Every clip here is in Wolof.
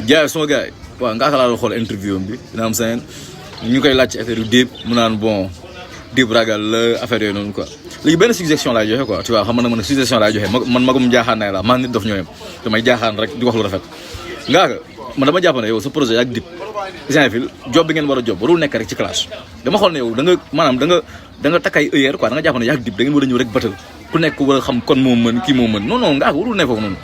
jaay sama gars yi waaw nga laa xool interview bi dina am seen ñu koy laaj ci affaire yu Dip mu naan bon Dip ragal la affaire yooyu noonu quoi léegi benn suggestion laay joxe quoi tu vois xam nga man suggestion laay joxe man magum jaaxaan naa la man nit daf ñooyam damay jaaxaan rek di wax lu rafet ngaa ko man dama jàpp ne yow sa projet ak Dip Saint-Fil job bi ngeen war a job warul nekk rek ci classe dama xool ne yow da nga maanaam da nga takkay heure quoi da nga jàpp ne yak Dip da ngeen war a ñëw rek batal ku nekk war a xam kon moo mën kii moo mën non non ngaa ko warul ne foofu noonu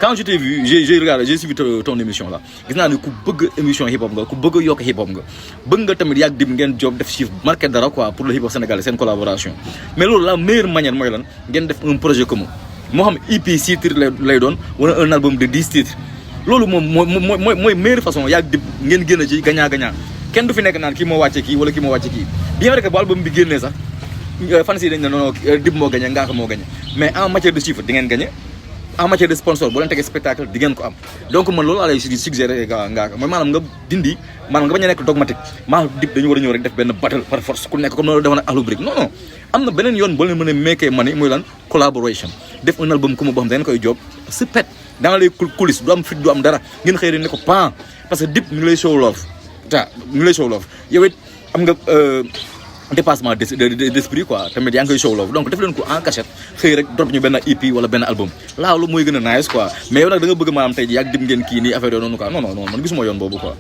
quand je t'ai vu j'ai regardé j'ai suivi ton émission là gis naa ne ku bëgg émission hip hop nga ku bëgg yokk hip hop nga bëgg nga tamit yak Dip ngeen job def chiffre marqué dara quoi pour le hip hop sénégalais seen collaboration mais loolu la meilleure manière mooy lan ngeen def un projet commun moo xam EP 6 titres lay doon wala un album de 10 titres loolu moom mooy meilleure façon yak Dip ngeen génn ci gagnant kenn du fi nekk naan kii moo wàcce kii wala kii moo wàcce kii bien vrai que bu album bi génnee sax fan si dañ ne non Dip moo gagné Ngaaka moo gagné mais en matière de chiffre di ngeen gagné en matière de sponsor boo leen tegee spectacle di ngeen ko am donc man loolu laa lay suggéré Ngaaka mooy maanaam nga dindi maanaam nga bañ a nekk dogmatique maanaam Dip dañu war a ñëw rek def benn battle par force ku nekk comme noonu defoon ak Akhlou Brick non non am na beneen yoon boo leen mën a meekee mani muy lan collaboration def un album comme boo xam da ngeen koy job se pète dans les coulisses du am fit du am dara ngeen xëy ne ko pan parce que Dip mi ngi lay show love mi ngi lay show love yow it am nga dépassement d'esprit quoi tamit yaa ngi koy show love donc def leen ko en cachette xëy rek drop ñu benn EP wala benn album laalu mooy gën a nice quoi mais yow nag da nga bëgg maanaam tey ji yak Dip ngeen kii nii affaire yooyu noonu quoi non non non man gisuma yoon boobu quoi